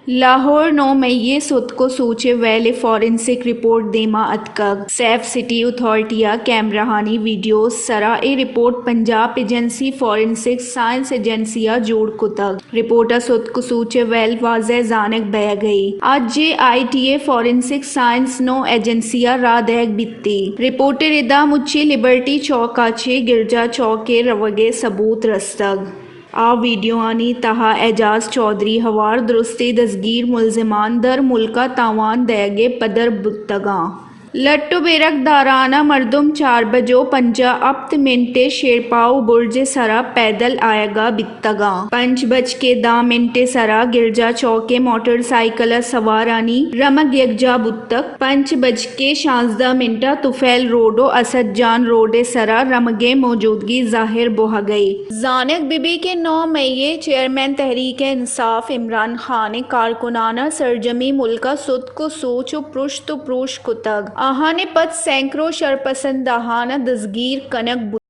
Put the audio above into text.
لاہور، نو مئی ء ستک ء سوچ ء ویل ء فارنسک رپورٹ دیما اتکگ۔ سیف سٹی اتھارٹی ء کیمرہانی ویڈیوز سرا اے report Punjab agency forensic science agency ء جوڑ کتگ۔ رپورٹ ء ستک ء سوچ ء ویل واضح زانگ بئیگ ء اچ جے آئی ٹی ء فارنسک سائنس نو ایجنسی ء راہ دئیگ بیتی۔ رپورٹ ء ردا مچی لبرٹی چوک ء چہ گرجا چوک ء روگ ء ثبوت رستگ۔ آ ویڈیوانی تہا اعجاز چوہدری ہوار درستیں دزگیر ملزمان در ملک ء تاوان دئیگ ء پدر بوتگاں۔ لٹ و بیرک داران ء مردم چار بج و پنجاہ ہپت منٹ ء شیرپاؤ برج ء سرا پیدل آیگ ء بیتگاں۔ پنچ بج کے دہ منٹ ء سرا گرجا چوک ء موٹر سائیکل ء سوارانی رمگ یکجاہ بوتگ۔ پنچ بج کے شانزدہ منٹ ء طفیل روڈ و اسد جان روڈ ء سرا رمگ ء موجودگی ظاہر بوہگ ء۔ زانگ بہ بی کہ نو مئی ء چیئرمین تحریک انصاف عمران خان ء کارکنان ء سرجمی ملک ء ستک و سوچ و پرشت و پروش کتگ۔ آہان ء پد سینکڑوں شرپسندہان ء دزگیر کنگ بوتگ۔